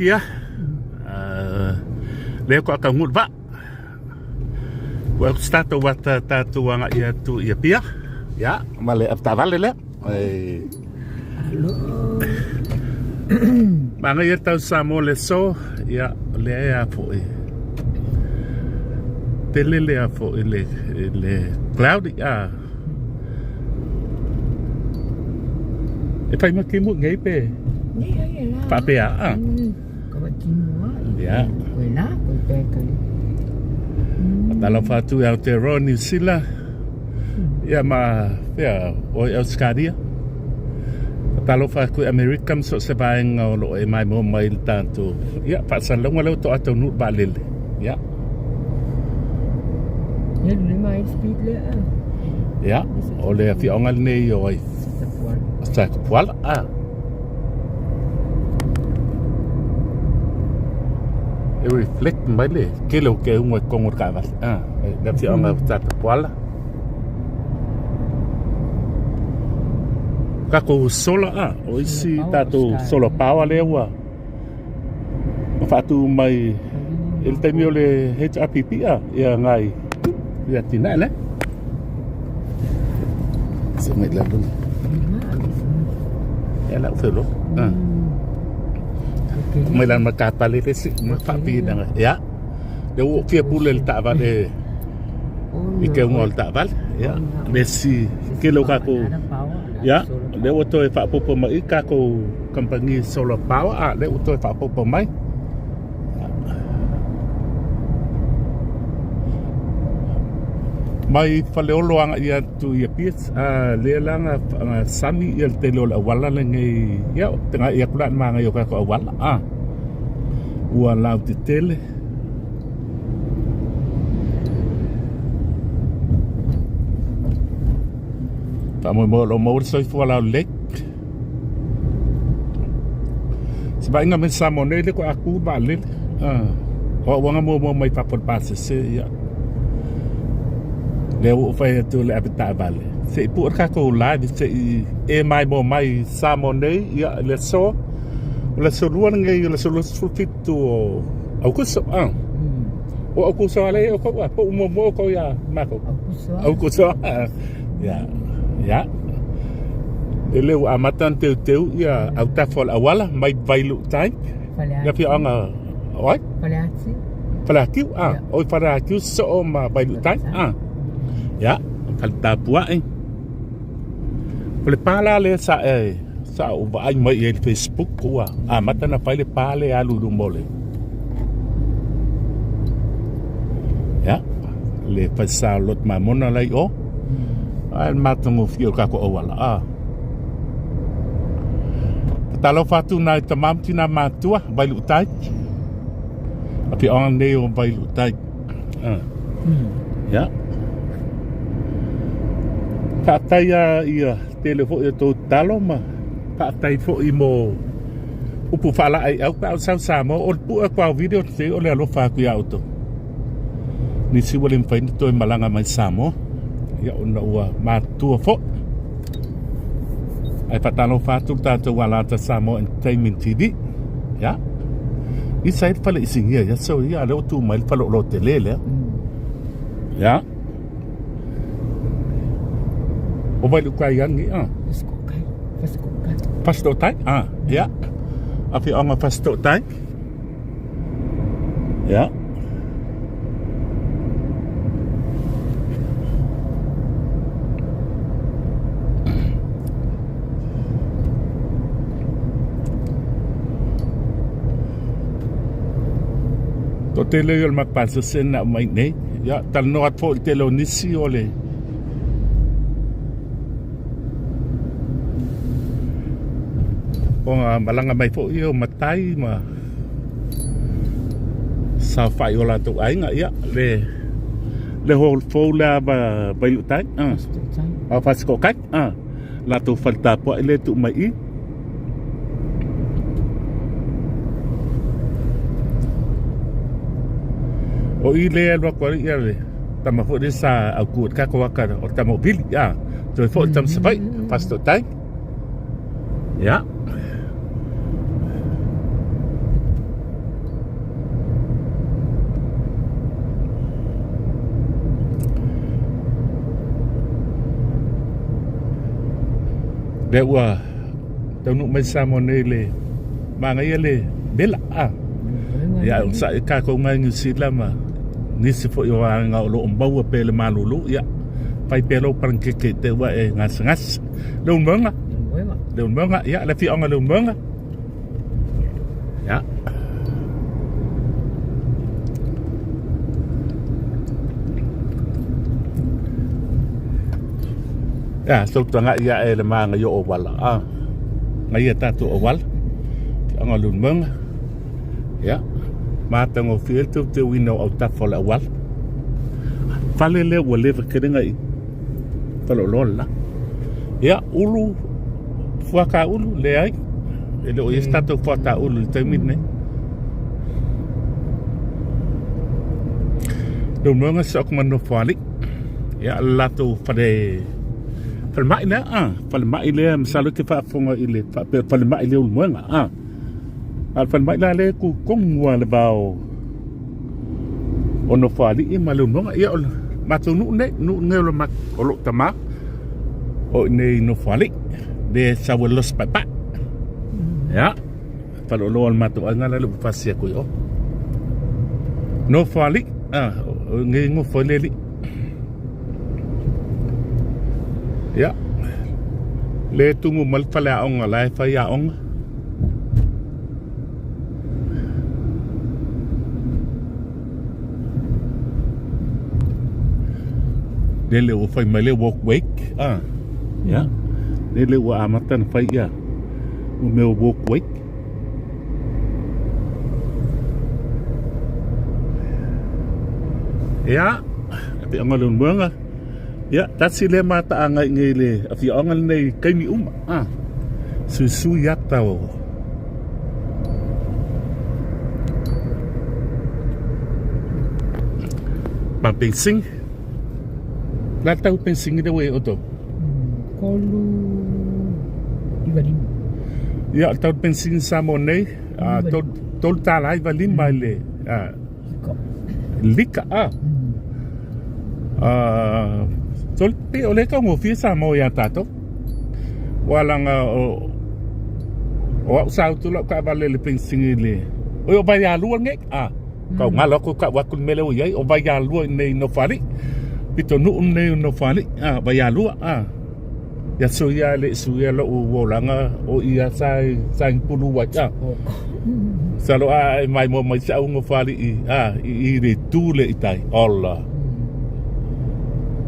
Apia. Lea ko aka ngut va. Ua start o wata tātou anga ia tu i Apia. Ya, ma le aptavale le. E Manga ia tau Samoa le so, ia le a foi. Tele le a foi le le cloudy a. E fai ma timu nei pe. Nei ai e la. Faapea a. Ka wa timu a. Ya. Koe la, koe pe kali. Talofa atu i Aotearoa, New Zealand. Ia ma pea o Australia. Talofa atu i Amerika ma so o se vaega o lo o e maimoa mai i le tatou. Ia, faasalalauga lea ua to'a taunuu le vaalele. Ia. Ia le mai speed le a. Ia, o le afioaga lenei o ai. Satapuala. Ah. E reflect mai le tele o ke unga i totonu o le taavale. Ah, le afioaga o Satapuala. Tatou solar ah, o isi tatou solar power lea ua faatu mai i le taimi o le HRPP ah, ia ngai ia atinae le. Se mai la luna. Ia lau felo. Ah. Mai la ma ka pale le si ma fa pi na. Ya. Le ua fia pule le taavale i ke unga o le taavale. Ya. Le si ke lo kakou. Ya. Le ua toe faaopoopo mai i kakou company solar power a le ua toe faaopoopo mai. Mai Faleolo agai atu i Apia, a lea la na sami ia le tele o le auala lenei, ia tegai atu la i le manaia o tatou auala, a ua lautetele. Faamoemoe o lo o maua le soifua laulelei. Se vaaiga mai Samoa nei le koe aku vaalele. Ah, o au anga muamua mai fafo le pasese ia. Lea ua ou fai atu le ave taavale. Se i pue le tatou live se i e maimoa mai Samoa nei ia le aso. O le aso lua lenei o le aso 27 o Aukuso. Ah. O Aukuso ale o kou po muamua o kou ia makou. Aukuso. Ia. Ia. E le ua amata ona teuteu ia autafa o le auala mai Vailuutai. Ia afioaga o ai? Faleatiu. Faleatiu, ah. Oi Faleatiu soo ma Vailuutai. Ah. Ia, Faletapuai. O le pa la lea sa e sa ou vaai mai i ai i le Facebook ua amata ona fai le pa lea alu i luma o le Ia, le falesa o Lotumamona la i o. Ai le matagofie o le tatou auala. Ah. Tatalofa atu nai tama ma tina matua, Vailuutai. Afioaga nei o Vailuutai. Ah. Ia. Faafetai a ia tele foi o tou tatalo ma faafetai foi mo upu faalaeiau pe a o sau Samoa o le pue atu lava o video te o le alofa atu ia outou. Nisi ua le mafai ona toe malaga mai Samoa ia ona ua matutua foi. Ae faatalofa atu le tatou alata Samoa Entertainment TV. Ia. Isa ai le fale isinia ia so ia lea ua tu mai le fale o tele lea. Ia. O vai lu kai angi a. Fasitooutai. Ah, ia. Afioaga Fasitooutai. Ia. Toatele ia o le matou na aumai nei. Ia, talanoa atu foi i le tele o nisi o le ona malaga mai foi ia o matai ma saofai o latou aiga ia le le hall fou lea va Vailuutai a a Fasitooutai a latou fale tapuai lea e tuu mai i i. O i lea e alu atu ai ia le tama foi lea sa autu ai le tatou ata o le tama o Vili a toe foi le tama Savaii Fasitooutai. Ia. Lea ua taunuu mai Samoa nei le manaia le vela a. Ia o sa i tatou ngai Niu Sila ma nisi foi o aiga o lo o maua pea le malulu, ia fai pea lou parakeke i te ua e gasegase. Leulumoega, Leulumoega, ia le afioaga o Leulumoega. Ia. Ia, so taga'i ae le magaia o auala. Ah, ngaia tatou auala. Afioaga o Leulumoega. Ia, matagofie le teuteuina o autafa o le auala. Fale lea ua leva tele na i faleoloa le la. Ia, ulu, fuata ulu, leai. E le o i ai se tatou fuata ulu i le taimi lenei. Leulumoega si au ma Nofoalii. Ia, le latou fale falemai lea, ah, falemai lea, masalo e te faafofoga i le faapea falemai lea o Leulumoega, ah. A o le falemai la lea e tu tonu lava i le va o Nofoalii ma Leulumoega. Ia o le matou nuu lenei, nuu lenei o lou tama o i inei i Nofoalii, lea e sau e losi paepae. Ia, faleoloa o le matou aiga la lea ua pasi atu i o. Nofoalii, o i inei e nofo ai le alii. Ia, lea e tumu mai le faleaoga la e fai aoga. Lele ua fai mai le walkway. Ah, ya. Lele ua amata na fai ia. O mea o walkway. Ia, afioaga o Leulumoega. Ia, tasi lea mataaga i nei le afioaga lenei i taimi uma. Ah, suisui ata o ma pensing. La tau pensing le ue o tau. 395. Ia, tau pensing sa mo nei, $3.95 i le lika. Tolu pe o le taugofie Samoa ia tatou. Ua laga o au sa utu lau taavale i le penisini i le oi o Vaialua nei a taugalo atu tau atu le mea lea ua i ai o Vaialua i inei i Nofoalii pitonuu lenei o Nofoalii a Vaialua a ia suia e le i suia lou olaga o ia sa sa pulu ai a masalo a e maimoa mai si au Nofoalii a i le itu lea i tai ola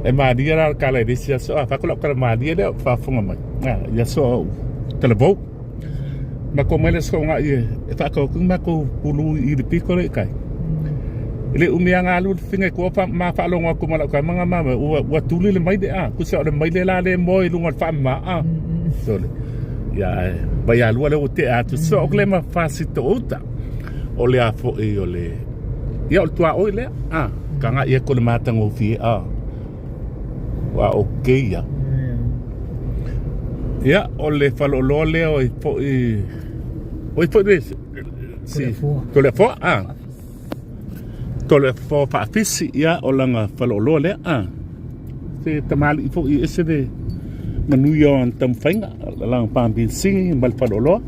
e malie la le tala i le isi aso a fai atu lau tala malie lea o faafofoga mai a i aso o talavou matou omai le aso Toonai e faatau atu matou pulu i le pito lea i tai e le umi lava ona alu le fafine i tua ma faalogo atu ma lau tama na ma ua tuli le maile a tusa o le maile la lea e moe i luga o le faamama a sole ia Vaialua lea ua tea atu so o le ma Fasitoo-uta o le a foi o le ia o le tuaoi lea a taga'i atu i le matagofie a ua okay ia. Ia o le faleoloa lea o foi oi foi le si Toleafoa a Toleafoa faafisi ia o lana faleoloa lea a se tamalii foi e ese le manuia o ana taumafaiga lana pampisi ma le faleoloa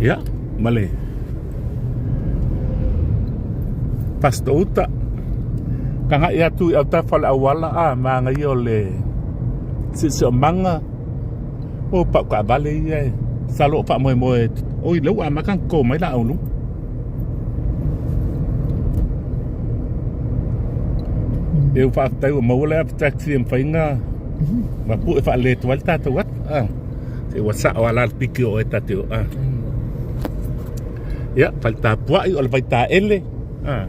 ia ma le Fasitoo-uta taga'i atu i autafa o le auala a manaia o le siosiomaga o pau taavale ia e masalo o faamoemoe oi lea ua amata ona toto mai laau i luga. Lea ua faafetai ua maua le app taxi e mafai ona mapue faaleto ai le tatou ata a. Se ua sao lava la le piki o oe ta te o a. Ia, fale tapuai o le vaitaele a.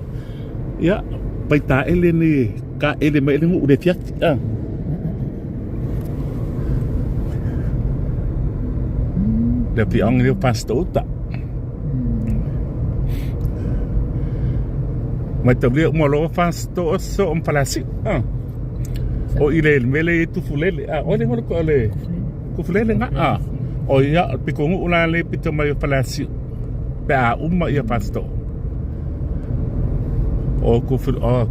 Ia, vaitaele ni taele mai ai le nuu i le afiafi a. Le afioaga lea o Fasitoo-uta. Mataulia uma loa Fasitoo soo ma Faleasiu a. O i le mea lea e i ai Tufulele a. O le igoa o le Tufulele lena a. O ia o le pitonuu la lea e pito mai o Faleasiu pe a uma ia Fasitoo. O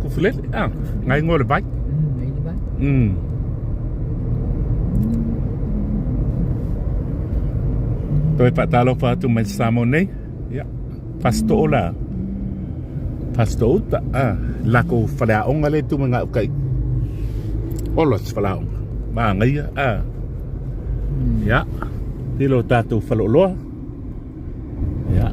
Tufulele a. Na igoa o le vai. Toe faatalofa atu mai Samoa nei. Ia, Fasito'o la. Fasito'o uta, a, lako faleaoga le tu mai ukai. Olo se faleaoga. Magaia, a. Ia, tilo tatou faleoloa. Ia.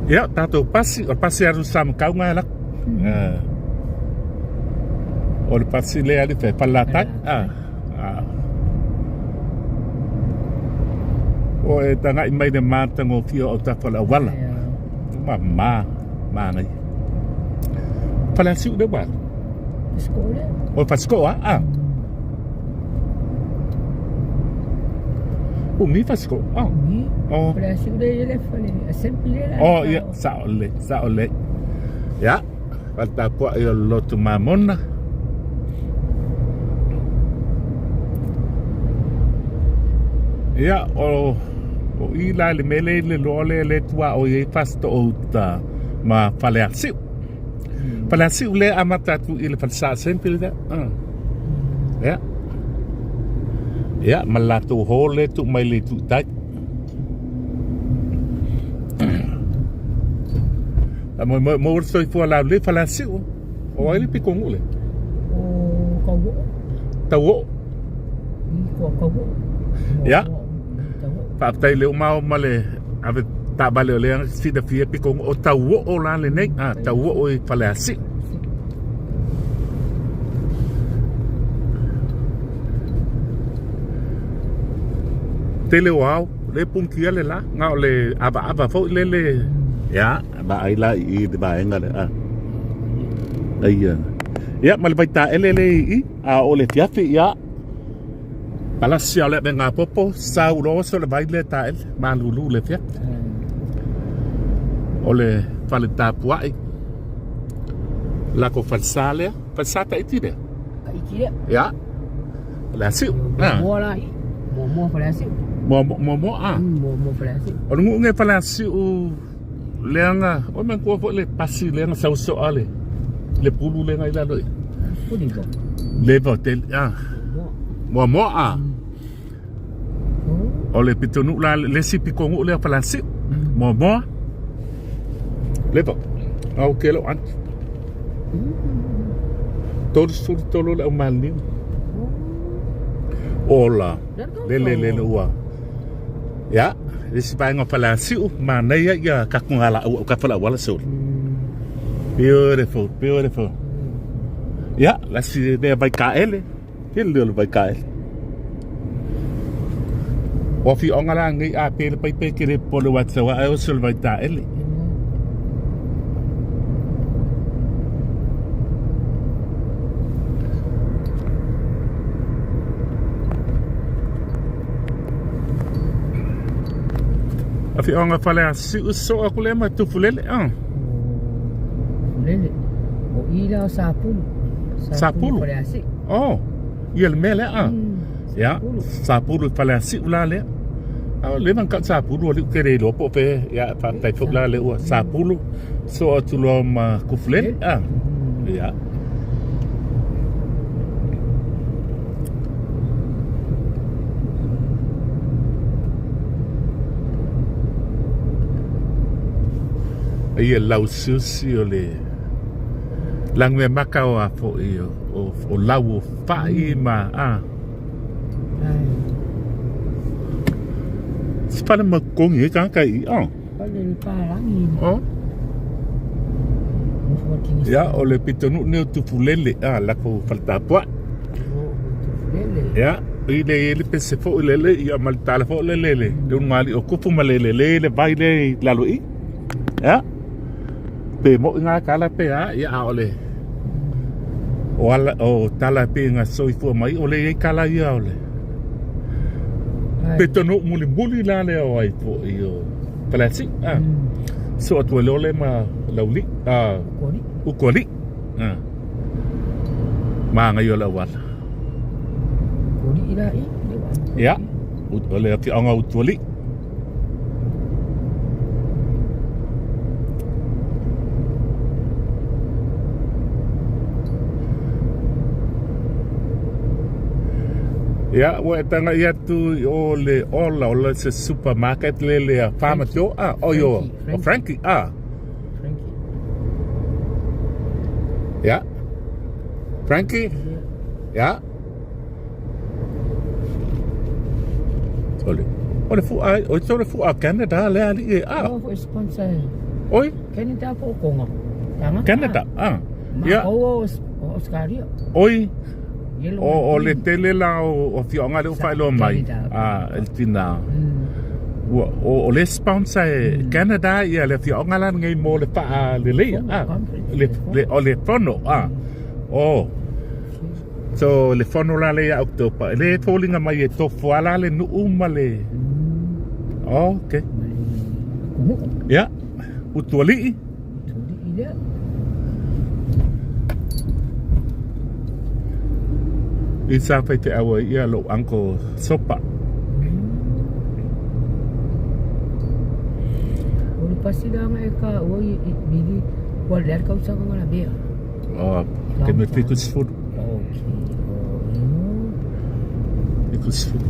Ia, tatou pasi, o le pasi alu sa makauga e lako. O le pasi lea ali fe Falelatai. O e tagai mai le matagofie o autafa o le auala. Ma ma, manaia. Faleasiu le ua. O Fasiko'o a? A. Umi Fasiko'o. A. O. Faleasiu le ia le fale assembly le la. O ia, sa'o lelei, sa'o lelei. Ia, fale tapua'i o le lotu Mamona. Ia, o o i la le mea lea i le loa lea le tuaoi ai Fasito'o uta ma Faleasiu. Faleasiu lea amata atu i le falesa assembly lea. Ia. Ia, ma le latou hall lea tuu mai le itu i tai. A mo mo mo soifua laulelei Faleasiu. O ai le pitogu lea? O Tauo'o. Tauo'o. Ko Tauo'o. Ia. Faafetai le uma o ma le ave taavale o lea silafia pitogu o Tauo'o la lenei. A Tauo'o i Faleasiu. Tele o ao, le punikia le la, na o le avaava foi lele. Ia, vaai la i i le vaega lea. A. Aia. Ia, ma le vaitaele le i i, a o le fiafi, ia. Palasi o le avega popo, sau loa oso le vai lea taele, malulu le fiafi. O le fale tapuai, lako falesa lea, falesa taiti lea. Taiti lea. Ia, Faleasiu. Muamua la i. Muamua Faleasiu. Muamua muamua a. Muamua Faleasiu. O le nuu nei Faleasiu leaga oi manatua foi le pasi lea na sau soa le le pulu lea na i lalo i. Leva. Leva tele a. Muamua a. O le pitonuu la le isi pitonuu lea o Faleasiu. Muamua. Leva. Au ke lou atu. 33 le au maliliu. Ola. Lele lele ua. Ia, le isi vaega o Faleasiu, manaia ia kakuga laau au ka faleauala soli. Beautiful, beautiful. Ia, lasi lea vaikaele. Tele lea o le vaikaele. O afioaga la nei a pe le paipai ke le popole ua te ae oso le vaitaele. Afioaga Faleasiu soo aku lea ma Tufulele. Ah. Lele. O i la o Sapulu. Sapulu. Faleasiu. Oh, ia le mea lea. Ah. Ia, Sapulu i Faleasiu la lea. A o leva na tau Sapulu alii ou te le iloa po o fea ia faafetai foi la lea ua Sapulu soo atu loa ma Tufulele. Ah. Ia. Ia lausiusi o le laguemaka o a foi o, o lau o fa'i ma a. Se fale makogi e tagata i i. Fale le palangi. Oh. Ia, o le pitonuu nei o Tufulele, a, lako fale tapua'i. Ia, i le i le pese foi lele, ia ma le tala foi lele, le le ulugalii o Kupu ma le lele le vai lea i lalo i. Ia, pe mo'i ngā tala pe a, ia, a o le, o ala, o tala pe nga soifua mai, o le i ai tala ia o le, pitonuu mulimuli la lea o ai foi o Faleasiu, a. So atu ai loa lea ma Laulii, a, Utualii, a. Manaia o le auala. Ia, o le afioaga o Utualii. Ia, ua e tagai atu i o le Ola, o se supermarket le le a Farmer Joe, a, oi o, o Frankie, a. Frankie. Ia. Frankie? Ia. Ole. O le fua, o te o le fua Canada le ali e a. O foi sponsor. Oi? Canada po konga. Tanga. Canada, a. Ia. O Australia. Oi. O, o le tele la o afioaga lea ua faailoa mai a e le tina. Ua, o, o le sponsor e Canada ia le afioaga la lenei mo le faaleleia. A, le, le, o le fono. A, o. So, le fono la lea ia October. E le foliga mai e tofu lava la le nuu ma le... Okay. Ia, Utualii. I sa faifeau ai ia lou uncle Sopa. O le pasi la nga e ka ua i mili ua le al kausaga nga la mea. Oh, ke me 70. Okay. 70.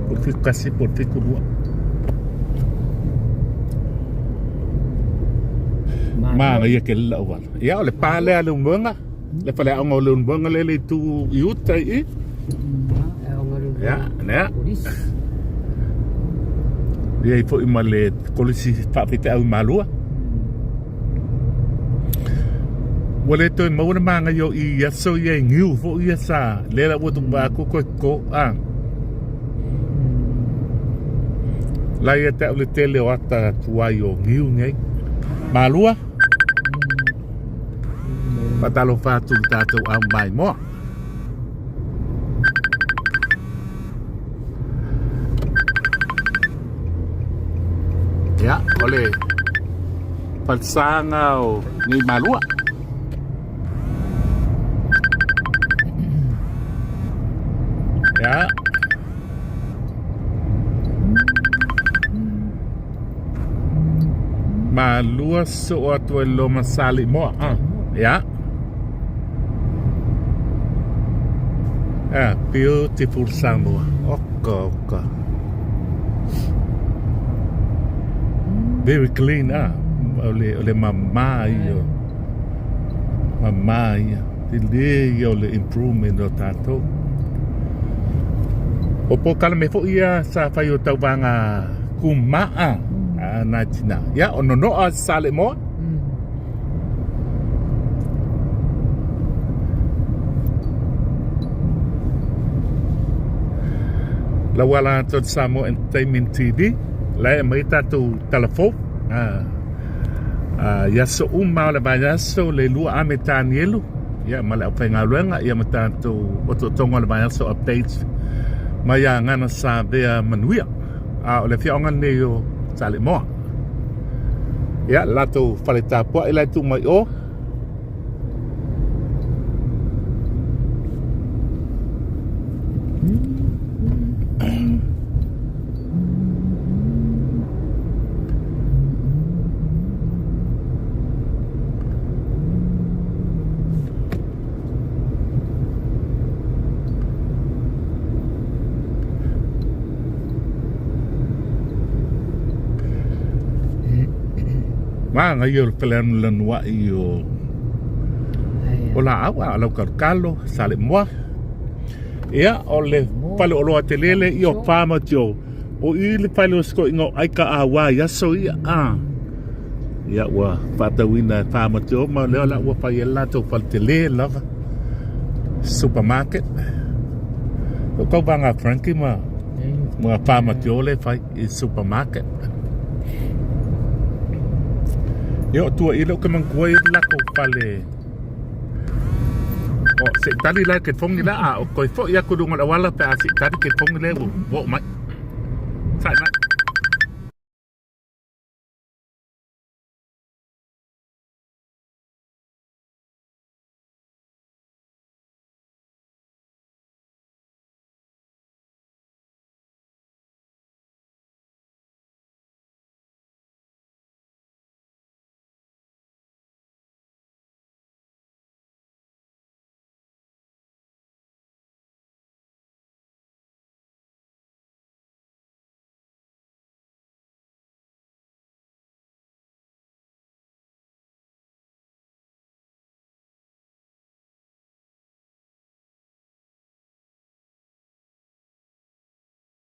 Po le 71 po le 72. Manaia ke le lau ala. Ia, o le pa lea a Leulumoega, le faleaoga o Leulumoega lea e le itu i uta i i. Ia, lea. Ia i foi ma le kolisi faafeiteau i Malua. Ua le toe maua le māngai o i aso ia i niu foi ia sa lea la ua tupa aku koe ko a. La ia te au le tele o ata tuai o niu nei. Malua. Faatalofa atu i le tatou au maimoa. Ia, o le falesāga o nei Malua. Ia. Malua soo atu ai loma Salimoa. Ah, ia. Ah, beautiful Samoa. Oka, oka. Very clean, ah. O le, o le mamā ia. Mamā ia. Tele ia o le improvement o tātou. O polokalame foi ia sa fai o tauvaga kumaa a nai tina. Ia, o Nonoa Salemoa. Lau ala atu o Samoa Entertainment TV, la e aumai tatou talafou. I aso uma o le vaiaso le 2 ame Tanielu, ia ma le aufaigaluega, ia ma tatou otootoga o le vaiaso updates mai ia Gana Savea Manuia. A o le afioaga lenei o Saleimoa. Ia, le latou fale tapuai la e tuu mai o. Manaia o le falelanulanuai o o laau a lau kalokalo Saleimoa. Ia o le faleoloa tele le ia o Farmer Joe. O i le fale o sikoiga o Aika Awa i aso ia a. Ia ua faatauina e Farmer Joe ma lea la ua fai ai le latou fale tele lava. Supermarket. O tauvaga a Frankie ma ma Farmer Joe le fai i supermarket. Ia o tua i le o ke manatua i le latou fale. O se i tali la ke fogi la a o koe foi aku i luga o le auala pe a se i tali ke fogi le ua oo mai. Sae mai.